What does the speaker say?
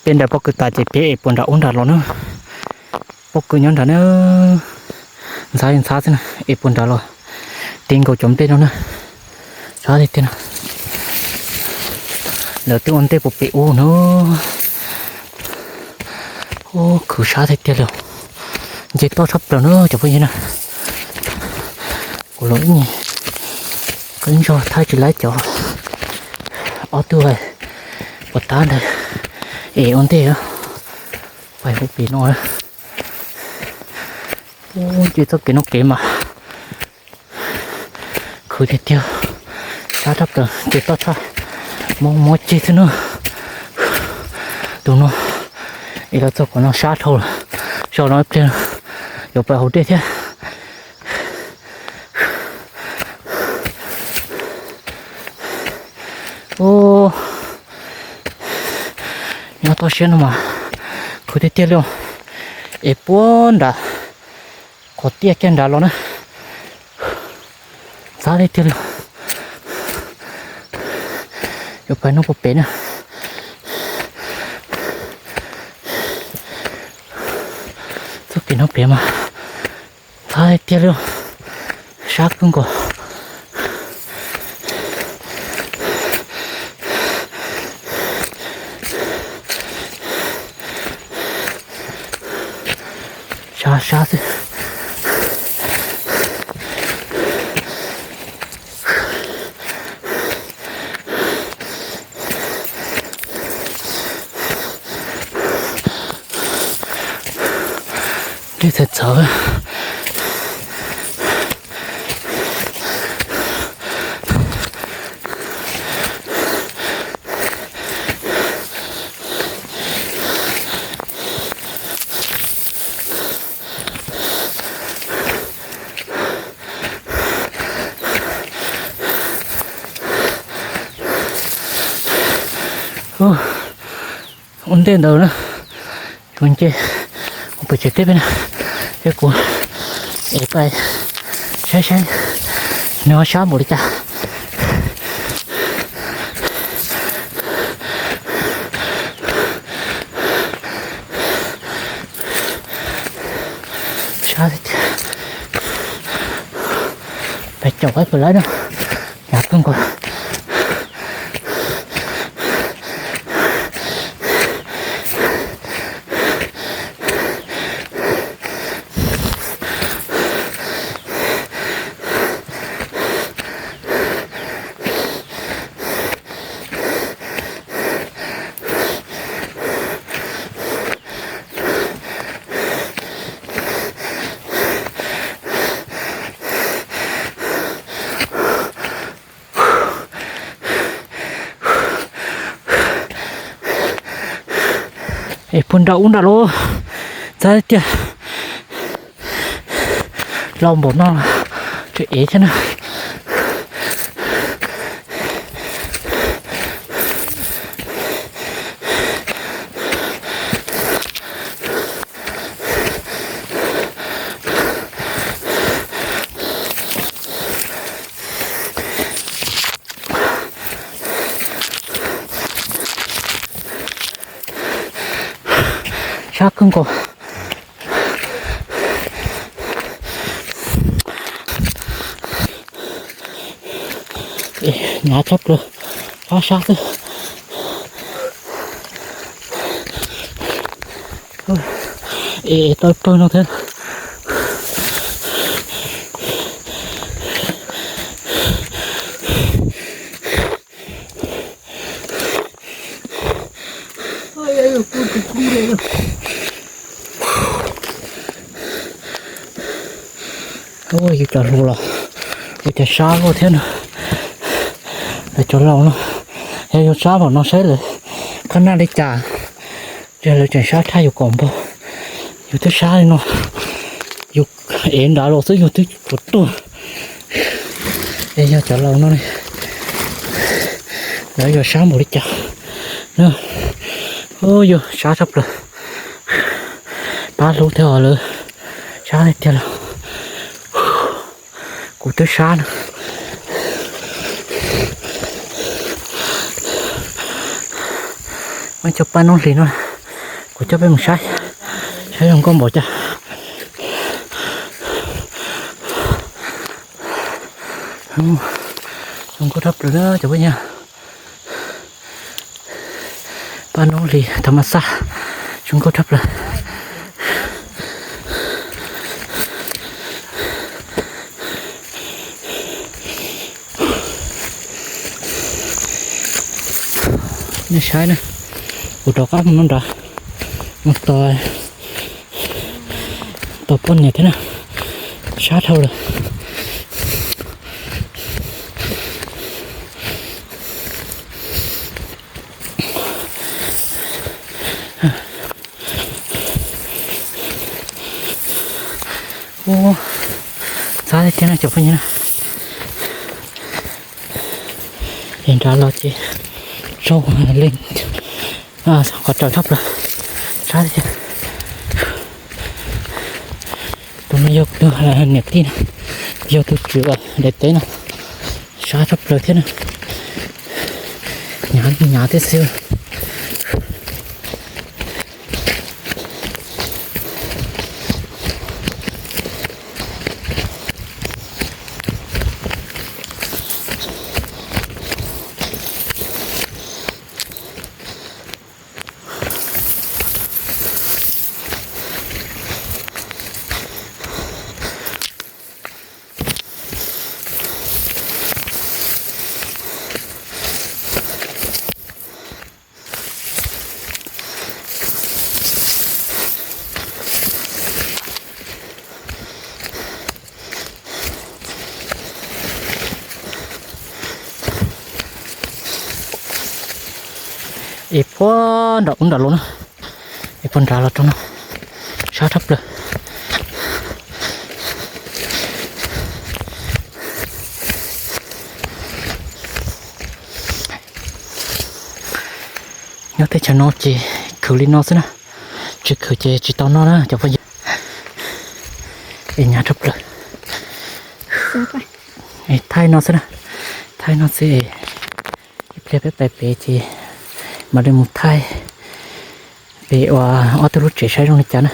Peb nram pob kws tas ces peb es puas nram ub nram los na. Pob kws nyob nram na, ntxhab ntxhab xwb na, es puas nram los ti nkaus cov nplej no na. Sab tiag tiag na. Lawv twb ua ntej puas pem ub na. Ub, khwv sab tiag tiag li. Nce toj tshaj plaws na cov phooj ywg na. Kuv los ib nyuag qeeb zog thaij tsis laib cov ob tug puas tab ntawd es ua ntej pais hauv pem no. Ub, ces txoj kev no kev mas khwv tiag tiag, sab tshaj plaws, ces toj tshaj, mob mob ceg xwb na. Tus no es los txog qhov no sab dhau lawm, zaum no ib pliag yuav pais hauv dej thiab. Ub, nyob toj siab no mas khwv tiag tiag li os. Es puag nram qhov tiaj kiag nrad los na, ntxhab tiag tiag li. Yuav pais no puas pem na. Txoj kev no pem mas ntxhab tiag tiag li, sab kawg nkaus. Sab sab xwb. Dej txawv txawv. Ua ntej ntawd na, kuv nce mus pem tsev teb peb na, thiab kuv es pais saib saib nws ho sab npaum li cas. Sab tiag tiag. Pais caum qaib pem lawm na, hnyav kawg nkaus. Es puag nram ub nram los, ntxhab tiag. Laus npaum no tseem ev thiab na. Sab kawg nkaus. Hnyav tshaj plaws, sab sab xwb. Es tau pawg no thiab. Yus cov hluas los yus cov sab luaj thiab no. Lawv cov laus no, yog yus sab npaum no saib lawv qhab naj li cas, yog lawv tseem sab tshaj yus kaum npaug. Yus twb sab li no, yus ev nrad los xwb yus twb puas tuag. Es yog cov laus no, lawv yuav sab npaum li cas. Yus sab tshaj plaws, pab hlub thiab os lawv, sab tiag tiag li. Kuv twb sab no. Muab cov paj noob hlis no, Kuv coj peb mus saib, saib zoo nkauj npaum cas. Zoo nkauj tshaj plaws na cov phooj ywg. Paj noob hli thas mas xaj, zoo nkauj tshaj plaws. Nej saib na, kuv rov qab mus no nrad, mus tos, tos poj niam thiab na, sab dhau lawm. Ub, txhab tiag tiag no cov phooj ywg na. Es nrad los ces tsaug leej, qhov tsaus tshaj plaws, txhab tiag tiag. Tus no yog tus niam tij no, yog tus tswv daim teb no, sab tshaj plaws thiab na, hnyav hnyav thiab xwb. Es puag nram ub nram los na, es puag nrad los rau no, sab tshaj plaws. Nyob teb chaws no ces khwv li no xwb na, tsis khwv ces tsis tau noj na cov phooj ywg. Es hnyav tshaj plaws. Es thaij no xwb na, thaij no xwb. Ib pliag peb pais pem ces mam li mus thaij pem uas ob tug lub tsev saib zoo li cas na.